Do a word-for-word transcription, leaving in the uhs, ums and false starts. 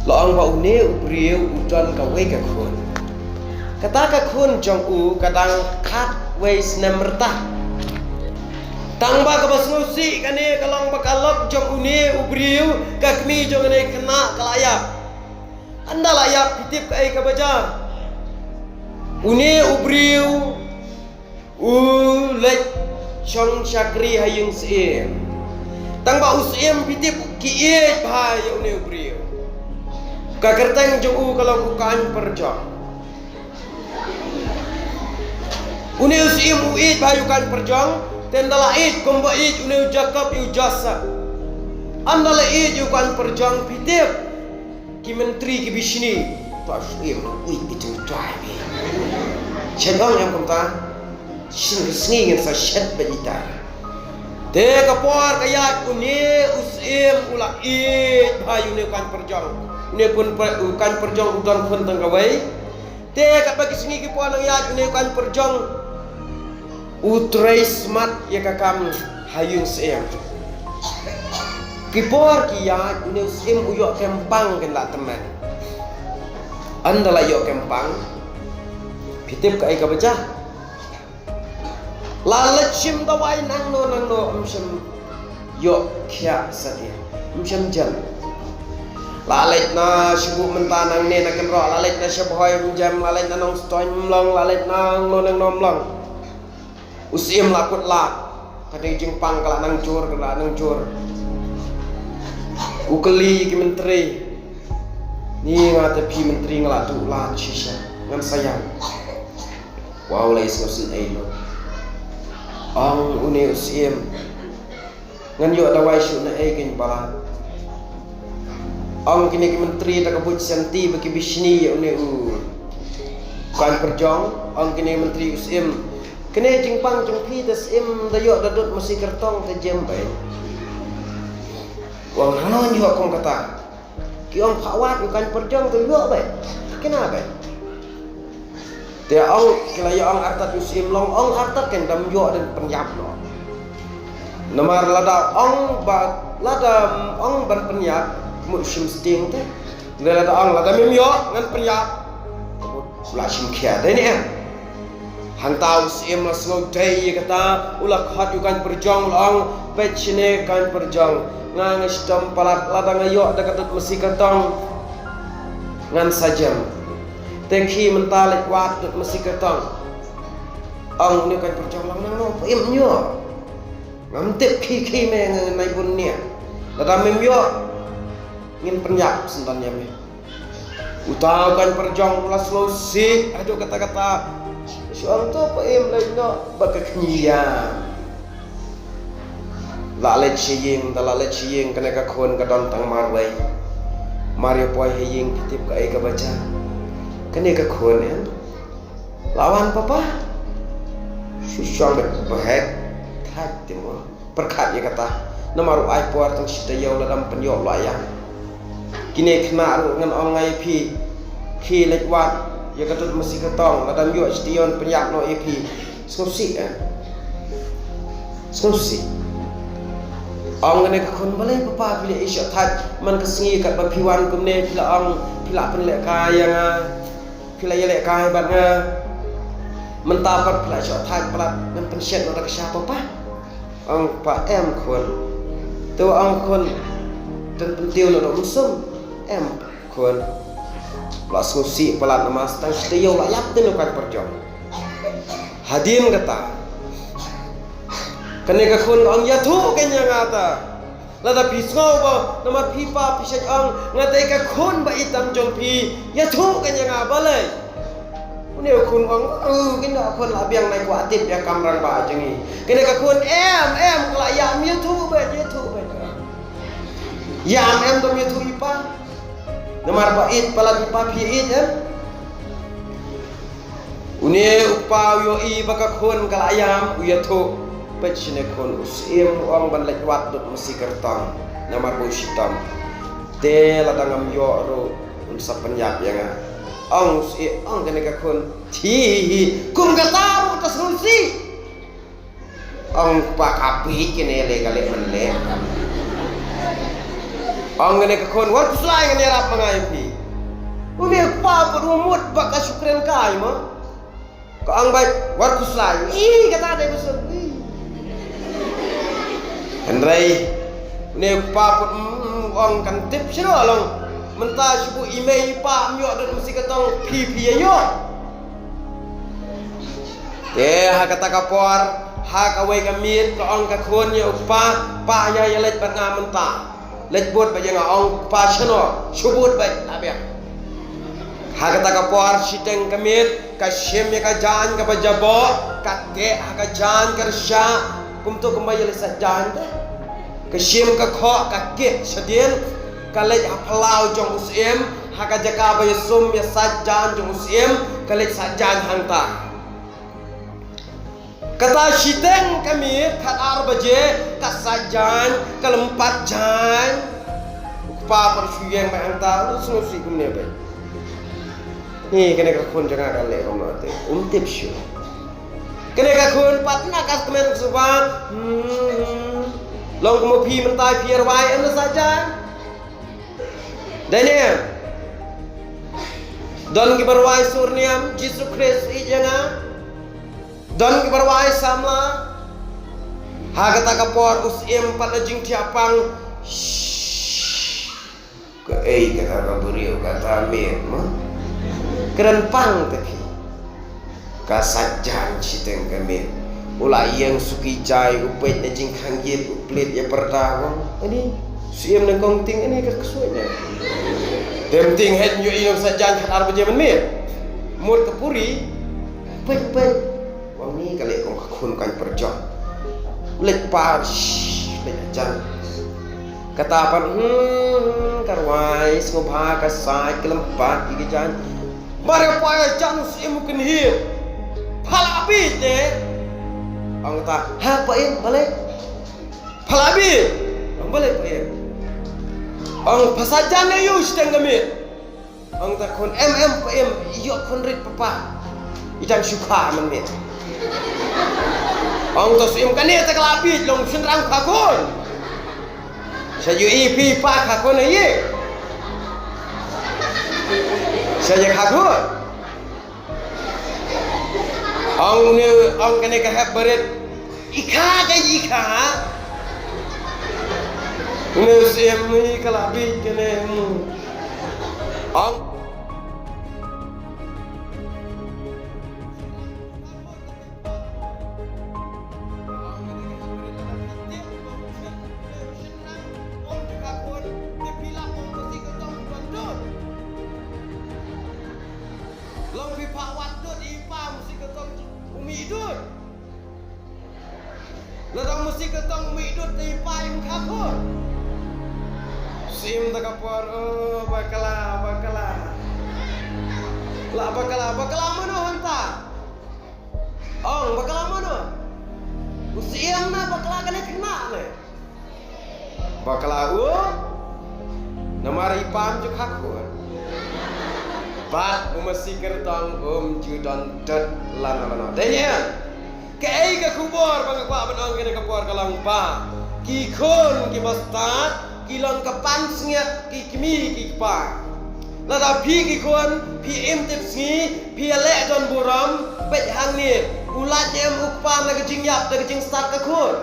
La ong ba une u briew u don kawei ka khun. Kata ka khun jong u ka dang khatwei snem rta. Tang ba kaba sngewsih kane ka long ba ka lok jong une u briew, ka kmie jong kane ka khynnah ka la ïap. Ynda la ïap phi tip kaei kaba jia? Une u briew u leit shong shakri ha ïing syiem. Tang ba u syiem phi tip ki ïeit bha ïa une u briew. Ka kyrteng jong u ka long u Kaiñ Pyrjong. Une u syiem u ïeit bha ïa u Kaiñ Pyrjong. Te ynda la ïeit kumba ïeit une u Jakob ïa u Joseph. Ynda la ïeit ïa u Kaiñ Pyrjong phi tip ki myntri ki bishni. To u syiem u ïeit bha ïa u Kaiñ. Shet ong em kumta. Shisien ka sngi ngin sa shet beit ïa ita. Te ka por ka ïaid une u syiem u la ïeit bha ïa une u Kaiñ Pyrjong. Une u Kaiñ Pyrjong u don khun tang kawei. Te katba ki sngi ki por nang ïaid une u Kaiñ Pyrjong u trei smat ïa ka kam ha ïing syiem. Ki por ki ïaid une u syiem u ïoh kempang kin la tymmen. Ynda la ïoh kempang phi tip kaei kaba jia? La leit shim dawai nangno nangno ym shym ïoh khiah satia, ym shym jem. La leit na sha buh mynta nangne na kynroh, la leit na sha Bhoi ym jem, la leit na Nongstoiñ ym long, la leit nangno nangno ym long. U syiem la kut lad, ka dei jingpang ka la nang jur, ka la nang jur. U kylli ki myntri, ni nga te phi myntri nga la duh lad shisha, ngan sa ïam. Wow, la ïa sngewsih ei lo. Ong une u syiem, ngan ïoh dawai shuh na ei kein palat. Ong kine ki myntri da ka buit sianti ba ki bishni ïa une u Kaiñ Pyrjong. Ong kine ki myntri u syiem, kine jingpang jong phi te syiem da ïoh da dud masi kyrtong te jem beit. Ong nangno ïoh kum kata. Ki ong phah wad ïa u Kaiñ Pyrjong te ïoh beit. Kina beit. Te ong ki la ïa ong artat ïa u syiem long ong artat ken dam ïoh dang pynïap noh. Namar lada ong ba lada ong ban pynïap mut shim sting te. Lada ong lada mem ïoh ngan pynïap. Mut la shim khia dei ne em. Hangta u syiem la sngew dei ïa kata u la khot ïa u Kaiñ Pyrjong u la ong peit shane Kaiñ Pyrjong nga nga shitom palat lada nga ïoh da ka dud masi kyrtong. Ngan sa jem. Te khie mynta leit wad dud masi kyrtong. Ong une u Kaiñ Pyrjong lang nangno phi im ïoh. Ngam tip khie khie me ngan nai bun nia. Lada mem ïoh ngin pynïap syndon ïa me. Uta u Kaiñ Pyrjong u la sngewsih haduh katta katta. Shu ong to phi im leit noh ba ka kñia. La leit sha ïing, da la leit sha ïing kane ka khun ka don tang marwei. Mar ïa poi ha ïing phi tip kaei kaba jia. Kane ka khun em. La wan papa. Shu shong beit bhek. Thait te mo. Pyrkhat ïa kata. Namar u ai por tang shi taïew lada ym pynïoh la ïa. Kine khynnah ruh ngan ong nga ïa phi. Khie leit wad ïa ka dud masi kyrtong lada ym ïoh shi taïew pynïap noh ïa phi. Sngewsih eh. Sngewsih. Ong kane ka khun balei papa phi leh ïa shoh thait man ka sngi katba phi wan kumne phi la ong phi la pynlehkai ïa nga. Phi la ïalehkai bad nga. Mynta pat phi la shoh thait palat ngan pynshet noh da ka sha papa. Ong pa em khun. Te ong khun. Tang pyntiew noh da um sum. Em khun. La sngewsih palat namar tang shi taïew la ïap te u Kaiñ Pyrjong. Hadien kata. Kane ka khun ong ïathuh kein ïa nga ta. Lada phi sngew ba namar phi pa phi shait ong nga dei ka khun ba itam jong phi, ïathuh kein ïa nga balei. Une u khun ong u kein da khun la biang nai kwah tip ïa kam rangbah jong ngi. Kane ka khun em em ka la ïam ïathuh beit ïathuh beit. Ïam em dom ïathuh i pa. Namar ba ïeit palat i pa phi ïeit em. Une u pa u ïohi ba ka khun ka la ïam u ïathuh. Peit shane khun u syiem u ong ban leit wad dud masi kyrtong. Namar ba u shitom. Te lada ngam ïoh ruh un sa pynïap ïa nga. Ong u syiem ong kane ka khun. Hi hi hi. Kum kata ruh ta sngewsih. Ong pa ka phi kine le ka le man le. Ong kane ka khun, "Wat khuslai, ngan ïarap ma nga ïa phi." Une u kpa pat u mut ba ka shu kren kai mo. Ka ong beit, "Wat khuslai." Ih, kata dei ba suk. Ih. Hynrei une u kpa pat, mm, ong, "Kan tip shuh long. Mynta shu buh i mei i pa, ym ïoh dud masi ka tong, phi phi ïa ïoh." Te ha kata ka por, ha kawei ka miet ka ong ka khun ïa u kpa, "Pa, ïa ïa leit bad nga mynta. Leit bud beit ïa nga." Ong u kpa, "Shano?" "Shu bud beit, la biang." Ha kata ka por shiteng ka miet ka shim ïa ka jaiñ kaba jaboh, ka teh ha ka jaiñ ka rshah, kumto kumba ïa leit sait jaiñ te. Ka shim ka khoh ka kit shadien, ka leit ha phyllaw jong u syiem, ha ka jaka ba ïa sum ïa sait jaiñ jong u syiem, ka leit sait jaiñ hangta. Kata shiteng ka miet, khatar baje, ka sait jaiñ, ka lympat jaiñ. U kpa pat shu ïeng beit hangta, u sngewsih kumne beit. Ni, kane ka khun jong nga ka leh kumno te, um tip shuh. Kane ka khun pat na ka kmen suba, hmm, hmm. Long kumno phi mynta phi rwai em na sait jaiñ? Dei ne em? Don kiba rwai sur niam, Jisu Khrist ïeit ïa nga. Don kiba rwai samla. Ha kata ka por u syiem pat la jingthiah pang. Shh. Kaei kata ka briew kata miet mo. Kren pang te phi. Ka sait jaiñ shiteng ka miet. U la ïeng suki jai, u peit na jingkhang ïit, u plie ïa pyrda, u ong, "Ani, u syiem nyngkong tieng ani ka ksuid ne." Te mynta heh, ïohi nong sait jaiñ khatar baje mynmiet. Mut ka puri, peit, peit. U ong, "Ni ka leh kum ka khun kan pyrjot." Leit par, shh, leit jan. Kata pat, hmm, ka rwai sngewbha ka sait ka lympat ïa ka jaiñ. Mar ka poi ka jan u syiem u kynhiar. Pha la bieit ne? Ong kata, "Ha, pa im, balei?" "Pha la bieit." Ong, "Balei, pa im?" Ong, "Pha sait jan ne ïa u shiteng ka miet?" Ong kata khun, "Em, em, pa im, ïoh khun rit papa. I dang shu kha mynmiet." Ong kata u syiem, "Kane te ka la bieit, long shynrang kha khun." Sha ïohi phi pa kha khun ïa. Sha ïa kha khun. Ong ne, ong kane ka hep barit. I kha ka i kha. Ne u syiem ne ka la bieit kane. Ong. Long phi phah wat dud i pa masi ka tong u mih dud. Lada masi ka tong u mih dud te i pa im kha khun. Sim da ka por, oh, bakla, bakla. La bakla, bakla mano hangta? Ong, bakla mano? U syiem na bakla kane khynnah ne? Bakla u? Namar i pam ju kha khun. Bad u masi kyrtong um ju don dud lano lano. Dei ne? Kaei ka khubor ba nga kwah ban ong kane ka por ka long ba ki khun kiba stad ki long ka pansngiat ki kmie ki kpa. Lada phi ki khun phi im tip sngi, phi ïaleh don burom, peit hangne, u lait ne em u kpa na ka jingïap da ka jingstad ka khun?